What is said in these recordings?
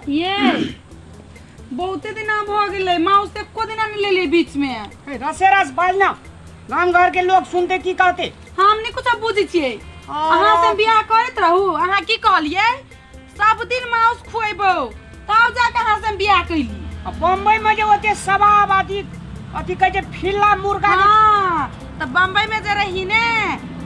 ये बहुते दिना भऽ गेलै माउस एको दिना नहि लेलियै बीच मे। ए, रसे रस बाज ना, गाम घर के लोग सुनते की कहते? हम नहि कुछ बुझै छियै। अहाँ से बियाह करैत रहू, अहाँ की कहलियै? सब दिन माउस खुएबो तब जाके अहाँ से हम बियाह कैली। आ बम्बई में जे ओते सबाब अथी अथी कहै छै फिल्ला मुर्गा जे- हाँ, तऽ बम्बई में जे रही ने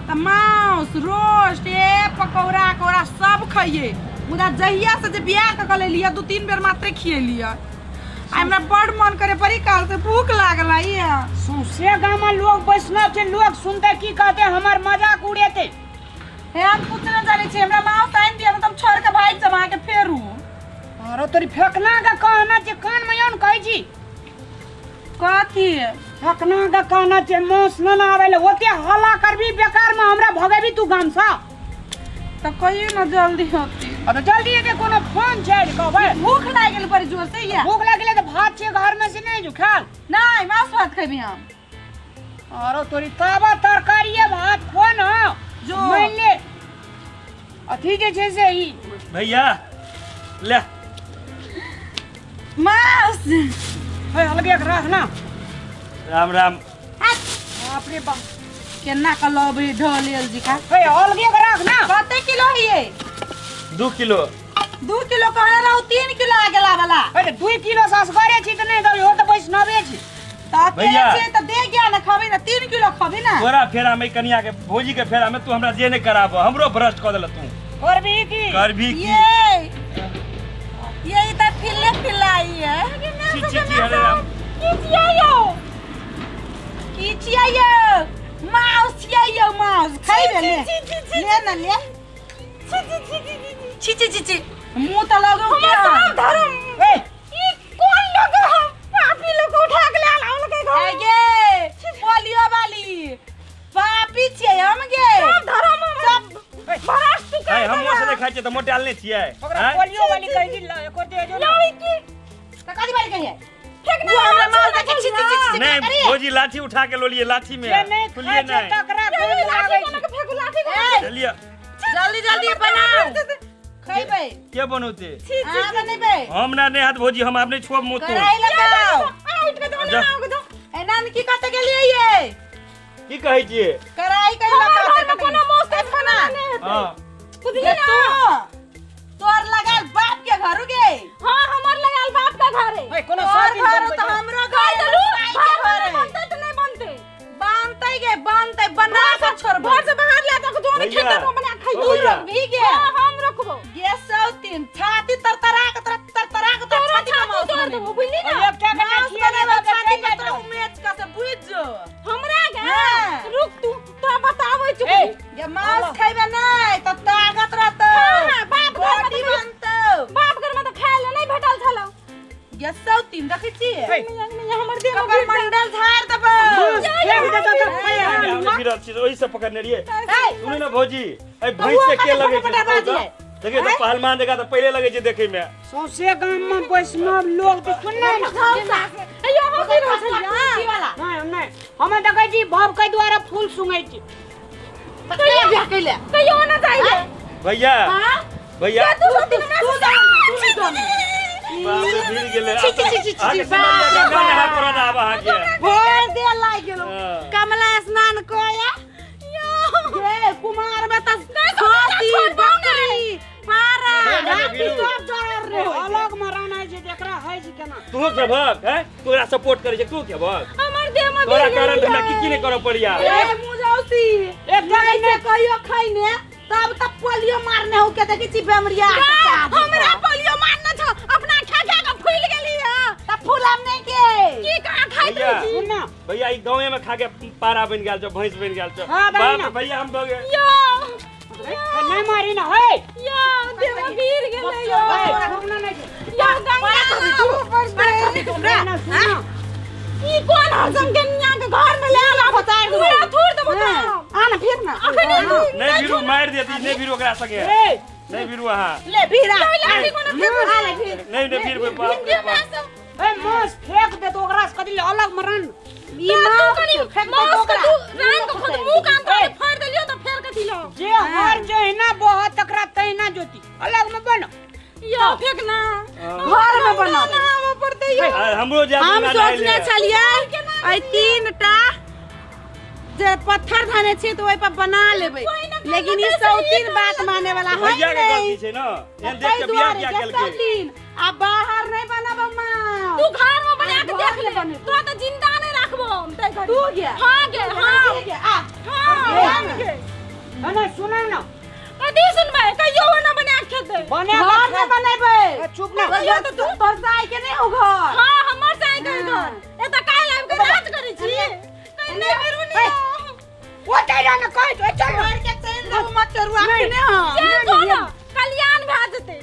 तऽ माउस रोस्ट ए पकौड़ा अकौड़ा सब खइए, मुदा जहिया से जे बियाह कऽ के लेलियै 2-3 बेर मात्रे खिएलियै। आ हमरा बड़ मन करे बड़ी काल से भूख लागल है। सौंसे गाम में लोग वैष्णव छै, लोग सुनते की कहते? हमर मजाक उड़ेते। हे, हम कुछ ना जाने छी, हमरा माउस आनि दिअ तऽ हम छोड़ के भागि जाब अहाँके फेरू। अरे तोरी फेकना के कहना छै, कान में यौन कहै छी। कथी? फेकना के कहना छै माउस न ना आबै ले, ओते हल्ला करबी बेकार में हमरा भगेबी तू गाम से। तऽ कहियो ना जल्दी होती। आ तऽ जल्दी एते कोनो फोन छै जे कहबै? भूख लागि गेल बड़ी जोर से या। भूख लागि गेलै तऽ भात छै घर में से नहि जो खाल। नहि, माउस भात खेबी हम। अरे तोरी ताबा तरकारी भात खो ना। जो। मान ले अथी जे छै से ई भैया ले माउस। हे, अलगे के राख ना। राम राम। बाप रे बाप, केना के लबै ढलेल जी का। हे, अलगे के राख ना। कते किलो हिये? 2 किलो। 2 किलो कहने रहू, 3 किलो आ गेला वाला। हे, 2 किलो ससगरे छी तऽ नहि दही, हो तऽ वैष्णवे छी। तऽ अकेले भैया। छियै तऽ दे गया ना, खबी ना, 3 किलो खबी ना। तोरा फेरा में कनिया के भौजी के फेरा में तू हमरा जे नहीं कराब, हमरो भ्रष्ट कऽ देल तू। करबी की? करबी की? ये तऽ फिल्ले फिल्लाई है। छी छी छी, अरे राम। की छियै यौ? की छियै यौ? माउस छियै यौ, माउस खैबे? ले ले ना ले। छी छी छी छी, मुँह तऽ लगौ हमर सब धर्म। ए, ई कोन लोग हम पापी लोग उठा के ले आल के घर। ए गे पोलियो वाली, पापी छियै हम गे? सब धर्म हम सब भ्रष्ट है कर हम से नहीं खाइ छियै तऽ मोटायल नहीं छियै। ओकरा आँय? पोलियो वाली कहि दी, एको दे जो ना। लड़की तऽ कथी बारी कहिए? फेंक वो हमरा माल देखे छी छी छी छी। नहीं करिए। भौजी, लाठी उठा के लोलिए लाठी में। जे नहि खुलिए खाइ छै नहीं। तकरा गंध लाठी लागै कोना छै। के फेंकू, लाठी कोना ए, चलिए। जल्दी जल्दी बनाओ, खैबै। के बनौते? अहाँ बनेबै। हम ना नहीं हाथ भौजी, हम आब नहीं छुअब मुँह तू। कढ़ाई लगाओ। आ उठ के दो जा। ना, आउ के दो। ए नानी, की कतऽ गेलियै ये? की कहै छियै? कढ़ाई कहीं हमर लगाओ। घर में कोनो मौस तोस खाना नहि हेतै। हाँ। बुझली ना? तोर लगाल बाप के घर गे। हाँ, हमर लगाल बाप के घर है। ए, कोनो तोर सब दिन घर बनबै तऽ छै। हमरो घर कहि देलू साई के घर घर नहि है। बनतै तऽ नहि बनतै। बनतै गे, बनतै, बना के छोड़बै। घर से बाहर ले जाके जो भैया। खेते में बना खाइ। ओ तू भैया। रखबी गे? हाँ, हम रखबो। गे सौतीन, छाती तरतरा के तोरा, तरतरा के तोरा तोरा छाती पर छाती माउस तोड़ बनेबो। देबो, बुझली ना? एकटा के माउस नहि खिएबै बनेबो तऽ छाती चलि पर तोरा जाइत। उमेच के से, बुझ जो। हमरा गे? हाँ। रुक तू, तोरा बताबै छी। ए, गे माउस खैबे नै तऽ ताकत रहतौ। हाँ, बाप घर में बॉडी तऽ बनतौ। बाप घर में तऽ खाय ले नहि भेटल छलौ। गे सौतीन, देखै छियै? ए, हमर देह में ककर मंडल झाड़ देबो। माउस फेंक देतौ तऽ नहीं, खैहन। हम नहीं फिरल छी, ओहि से पकड़ने रहियै। ए, सुनू ने भौजी, एहि तऽ भैंस ओ से के कते लगै छै? फटाफट बाजी है। देखियौ तऽ पहलवान जकाँ तऽ पहिले लगै छै देखै मे। सौंसे गाम में वैष्णव लोग तऽ सुन ना। अयो, हम भी रहल छलियै। वाला नहि, हम नहि, हम देखै छी भव के द्वारा फूल सुंघै छी। तऽ केना बियाह कैले? कहियो ना जाइ ले। भैया। हाँ? भैया। तू सब दिन हमरा तू से दो, तू दो। बाप रे, भिड़ गेलै। छी, छी, छी, छी, अहाँके छी, सिमरिया बाप रे गंगा नहा बाप। पड़त आब अहाँके। भोर देर लागि गेलो। हाँ। कमला स्नान कया गे कुमार में तऽ खांसी बकरी पारा नहीं, नहीं, राती भिड़ू। सब जड़ल रे। अलग मराना छै जेकरा है छै केना। तू खेबक हैं? तोरा सपोर्ट करै छै, तू खेबक? हमर देह में तोरा भिड़ कारण गेलै। हमरा की की नहि करऽ पड़िया। ए मुजौसी, एकटा नहीं से कहियो खैने तब तक पोलियो मारने हो के देखै छी बेमरिया। हमरा पोलियो मारने छौ, अपना खा खा के फूल गेली है। त फूलम नहीं के। की कहाँ खाइत भैया। रहै छी? सुन ना। भैया, ई गाँवे में खा के पारा बनि गेल छौ, भैंस बनि गेल छौ। हाँ, बहिन। बाप रे, भैया, हम भऽ गेल। यो। ए, नहि मारी ना हे। यो, देह में भिड़ गेलै यो। ए, ठोकना नहि छै। यो गंगा नहाबऽ पड़तै। सुन ना, सुन ना। ई कोन हरसम के निया के घर में ले आला? पतार देबै। पूरा थूर देबो तोरा। आ ना फिर ना। अखने तू नहीं भिड़ू, मारि देती। नहीं भिड़ू ओकरा संगे। ए, नहीं भिड़ू अहाँ। ले भीड़ा। लाठी कोनो फेंकू। आ ले भीड़। नहीं नहीं भिड़बै, बाप रे बाप। ए, मांस फेंक दे तो ओकरा से कथी ले अलग मरन। ई तू माउस कनी फेंक दे माउस के ओकरा। तू रान के खुद मुंह कान तोरा फाड़ देलियो तऽ फेर कथी लो? जे हर जहिना बहत तकरा तहिना जोती, अलग में बन। यो फेंक ना। आ, हमरो जाय हम गंगा नहाय सोचने ले। छलियै एहि तीन टा जे पत्थर धने छी तऽ ओहि पर बना लेबै, लेकिन ई सौतीन बात माने वाला है भैया के नहीं। गलती छै ना, एहन देख ताहि के बियाह दुआरे किया जे केलकै? सौतीन आ बाहर नहीं बनाब माँ। तू घर में बना के घर देख में ले, बनेबै। तोरा तो जिंदा नहीं राखबो हम तै घड़ी। तू गे? हां गे, हां। गे, आ। हां, हां। हम गे। ना ना, सुन ना। कथी सुनबै? कहियो ओ ना बना के खेतै। बना घर के में बनेबै। ए, चुप ना। कहियो तो तू तोर साई के नहीं हो घर। हां, हमर साई के घर। ए त काल्हि आबि के राज करै छी। कहीं नहीं बेरू नहीं। ओ चल ना, कह ए, चल ना। घर के चलि जाऊ मत चरुआ के नहीं हो। चल जो ना, कल्याण भए जेतै।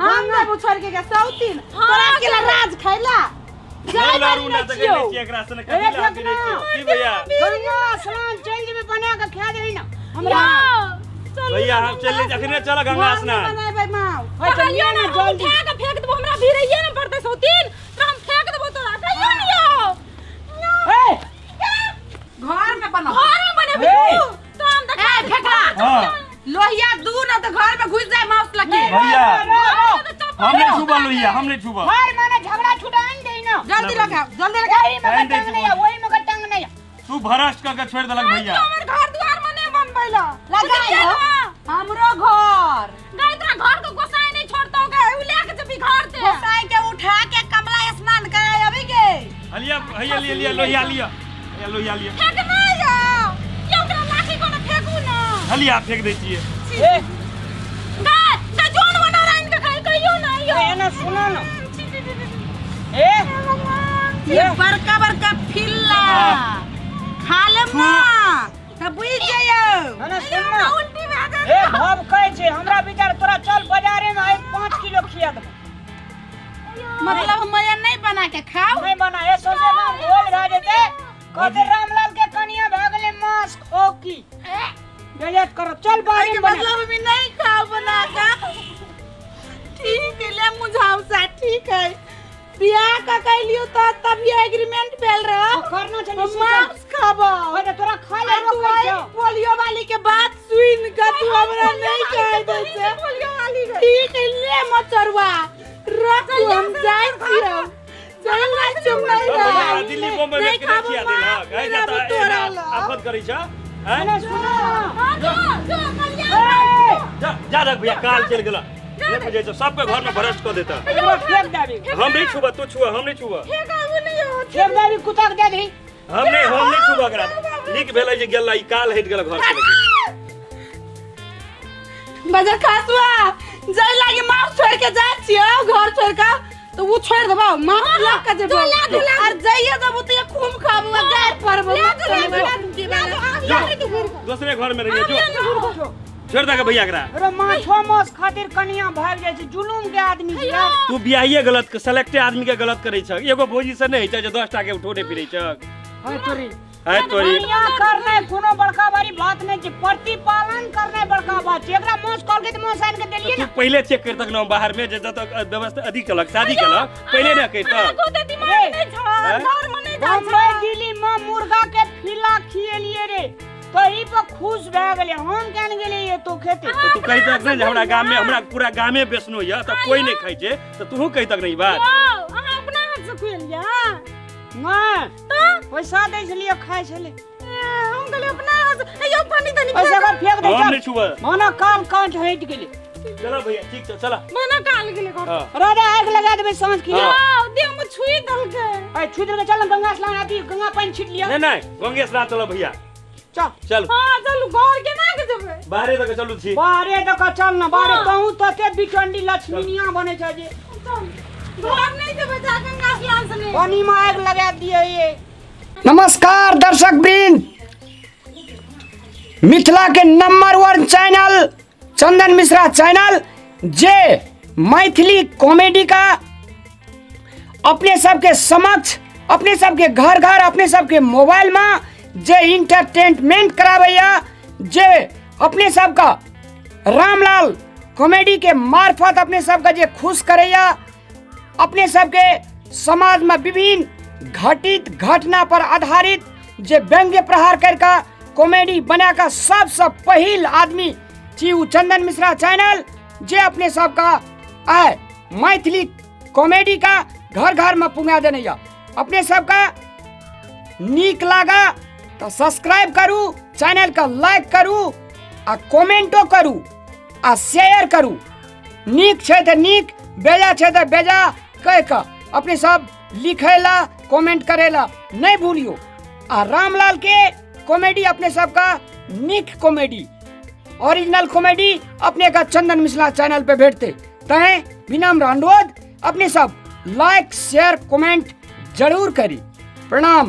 हम देबू छोड़ के गे सौतीन। हाँ, तोरा अकेला राज खैला नहि लारू ना, देखै नहि छियै एकरा से, कथी ए, ला फेक गिरै ना। छियै? की भैया? गंगा स्नान चलि जेबै, बना के खा देबै ना हमरा। चलू। भैया, हम चलि अखने चल गंगा स्नान। बनेबै माँ। है, कहलियो चलिए ना, ना हम जल्दी। उठा के फेंक देबो, हमरा भिड़ैये ने पड़तै सौतीन, तऽ हम फेंक देबो तोरा। कहियो नहीं आओ। ए, घर में बनाओ। घर में बनेबै ए। तू तो हम देखा। ए, फेकला। हां। लोहिया दू ना तो घर में घुस जाए माउस लगे। भैया, घर हम नहीं छुबल लोहिया, हम नहीं छुबल। भाई माने झगड़ा छुड़ाइन दे ना। जल्दी लगाओ, जल्दी लगाओ। वही में आइन दे टांग नहीं है, वही में टांग नहीं है। तू भ्रष्ट कर के छोड़ देलक भैया। हमर घर द्वार में नहीं बनबैला। लगाई हो हमरो घर। गई तोरा घर को गोसाई नहीं छोड़तो गे, उ ले के जेबी घर ते। गोसाई के उठा के कमला स्नान कराय अभी गे। हलिया भैया, लिया लिया लोहिया, लिया भैया, लोहिया लिया। फेंक ना या ये ओकरा लाठी कोनो फेंकू ना। हलिया, फेंक दै छियै। ए, गा गा जोन बना राइन के खाई कहियो ना यो। ए, ना सुनो ना। ए, ये बड़का बड़का फिल्ला खा ले माँ तऽ बुझि जइयौ। ना ना, सुन ना। उल्टी भए गेल। ए, भव कहै छै हमरा विचार तोरा चल बाजारे में आइ 5 किलो खिया देबो। मतलब मैया नहीं बना के खाओ? नहीं बना, ए सोचे ना भोज भए जेतै, कहते रामलाल के कनिया भए गेलै मांस खो की बेइज्जत करब। चल बाहर के में बना। मतलब भी नहीं खाओ बना का। ठीक है, ले मुझाओ सा। ठीक है, बियाह का कैलियो तो तभी एग्रीमेंट भेल रहा। करना चाहिए। मांस खाबो। अरे तोरा खा ले। तू आई पोलियो वाली के बात सुन के तू हमरा नहीं कह दे छे। पोलियो वाली गे। ठीक है, ले मचरवा रख, तू हम जाय छियो, चल ना, चुप नहीं भैया, रह। दिल्ली बम्बई में नहीं केना खाबो खिया मांस, देलक? नहीं आइ रहबो जता तोरा एना लग। आफत करै छ, आँय? ना सुनो ना। हां, जो जो कल्याण। ए, जा जा रख भैया, काल चलि गेल। नहि बुझै छ, सबके घर में भ्रष्ट कऽ देता। एकरा फेंक देबी। हम नहीं छुबा, तू छुआ, हम नहीं छुबा। फेंक आबू नहीं हो। फेंक देबी, कुत्ता के दे दही। हम नहीं, हम नहीं छुबा एकरा। नीक भेलै जे गेल, ई काल हटि गेल घर से। बजर खासुआ जाय लागी मांस छोड़ के जाय छियो घर छोड़ के तो वो छोड़ देबो, मांस लग के जेबो। और जाइए जब तो ये खूम खाबो आ गार परबो। ले जो, ले जो, ले जो, आब जो। ले तू घुर के। दोसरे घर में रहिए, जो छोड़ दे भैया एकरा। अरे माछो मांस खातिर कनिया भाग जाइ छै, जुलूम के आदमी छै यार। तू बियाहिए गलत, सेलेक्टे आदमी के गलत करै छ। एगो भौजी से नहि होइ छै जे 10 टा के उठौने फिरै छ। है तोरी। है तोरी। कनिया करनाइ कोनो बड़का भारी बात नहि छै, प्रतिपालन करनाइ बड़का बात छै। एकरा मांस कहलकै तऽ मांस आनि के देलियै तू ने। पहिले चेक करितक न बाहर में, जे जतऽ व्यवस्था अधि केलक, शादी केलक, पहिले न करितक। अहाँके ओते दिमाग नहि छ, हैं? घर में नहि जाइ बम्बई छ। दिल्ली में मुर्गा के फिला खिएलियै रे, तही पर खुश भए गेलै। हम केन गेलियै तो खेते। तऽ तू कहितक ने जे हमरा गाम में, हमरा पूरा गामे बेसनो यऽ तऽ कोई नहि खाइ छै, तऽ तूहू कहितक ने ई बात। यौ, अहाँ अपना हाथ से खुएलियै? नहि। तऽ पैसा दै छलियै, खाइ छलै। ए, हम कहलियै अपना हाथ से। ए, यौ, पानी तनी। पैसा का फेंक दे। हम चल नहि छुबऽ। माना काल कांट हटि गेलै। चल भैया, ठीक छै, चल। मना काल गेलै घर। हाँ। राधा, आगि लगा देबै साँझ की। हाँ। यौ, देह में छुई देलकै। ए, छुइ देलकै। चल ने गंगा स्नान, अथी गंगा पानि छीट लिअ। नहि नहि, गंगे स्नान चल भैया। चल। चल। हाँ, चलू। घर केना के जेबै? बाहरे तक चलू छी। बाहरे दऽ कऽ चल ने, बाहरे। तहूँ तते बिचंडी लक्ष्मीनिया बनै छै जे। चल, घर नहीं जेबै जा गंगा स्नान से नहीं। पानी में आगि लगा दिए ये। नमस्कार दर्शक वृंद, मिथिला के नंबर 1 चैनल चंदन मिश्रा चैनल जे मैथिली कॉमेडी का अपने सबके समक्ष, अपने सबके घर घर, अपने सबके मोबाइल में जे इंटरटेनमेंट कराबैया, जे अपने सबका रामलाल कॉमेडी के मार्फत अपने सबके जे खुश करैया, अपने सबके समाज में विभिन्न घटित घटना पर आधारित जे व्यंग्य प्रहार करके कॉमेडी बना कऽ सबसँ पहिल आदमी छी उ चंदन मिश्रा चैनल, जे अपने सबका आय मैथिली कॉमेडी का घर घर में पुंगा देने यऽ। अपने सबके नीक लागा तऽ सब्सक्राइब करू, चैनल के लाइक करू आ कमेंटो करू आ शेयर करू। नीक छै तऽ नीक, बेजा छै तऽ बेजा कहि कऽ अपने सब लिखै ला, कमेंट करै ला नहि भूलियो। आ रामलाल के कॉमेडी अपने सबका नीक कॉमेडी, ओरिजिनल कॉमेडी अपने का चंदन मिश्रा चैनल पे भेटते। तैं विनम्र अनुरोध, अपने सब लाइक शेयर कमेंट जरूर करी। प्रणाम।